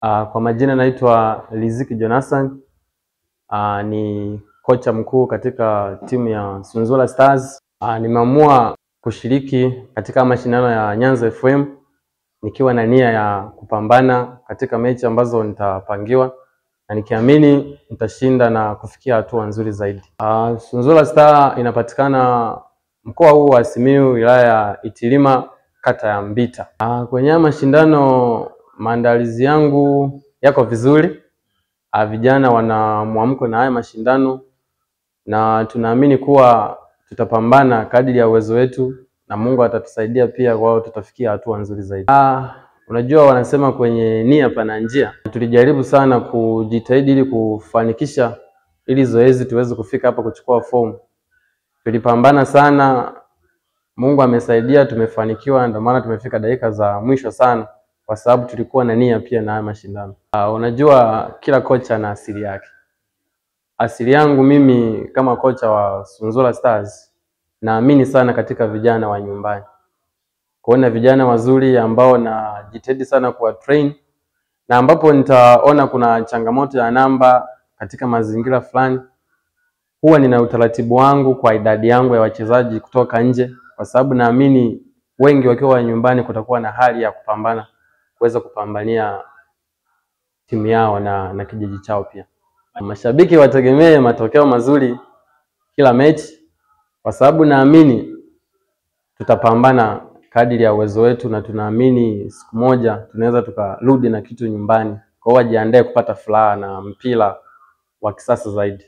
Kwa majina naitwa Riziki Jonathan. Ni kocha mkuu katika timu ya Sunzula Stars. Nimeamua kushiriki katika mashindano ya Nyanza FM nikiwa na nia ya kupambana katika mechi ambazo nitapangiwa na nikiamini nitashinda na kufikia hatua nzuri zaidi. Sunzula Star inapatikana mkoa huu wa Simiyu, wilaya ya Itilima, kata ya Mbita. Kwenye mashindano maandalizi yangu yako vizuri. Vijana wana mwamko na haya mashindano na tunaamini kuwa tutapambana kadiri ya uwezo wetu na Mungu atatusaidia pia, kwa hiyo tutafikia hatua nzuri zaidi. Unajua wanasema kwenye nia pana njia. Tulijaribu sana kujitahidi ili kufanikisha ili zoezi tuweze kufika hapa kuchukua fomu. Tulipambana sana, Mungu amesaidia, tumefanikiwa, ndio maana tumefika dakika za mwisho sana, kwa sababu tulikuwa na nia pia na haya mashindano. Unajua kila kocha ana asili yake. Asili yangu mimi kama kocha wa Sunzula Stars naamini sana katika vijana wa nyumbani. Kuona vijana wazuri ambao najitahidi sana kuwa train, na ambapo nitaona kuna changamoto ya namba katika mazingira fulani, huwa nina utaratibu wangu kwa idadi yangu ya wachezaji kutoka nje, kwa sababu naamini wengi wakiwa wa nyumbani kutakuwa na hali ya kupambana, kuweza kupambania timu yao na kijiji chao pia. Mashabiki wategemee matokeo mazuri kila mechi, kwa sababu naamini tutapambana kadiri ya uwezo wetu na tunaamini siku moja tunaweza tukarudi na kitu nyumbani. Kwa hiyo wajiandae kupata furaha na mpira wa kisasa zaidi.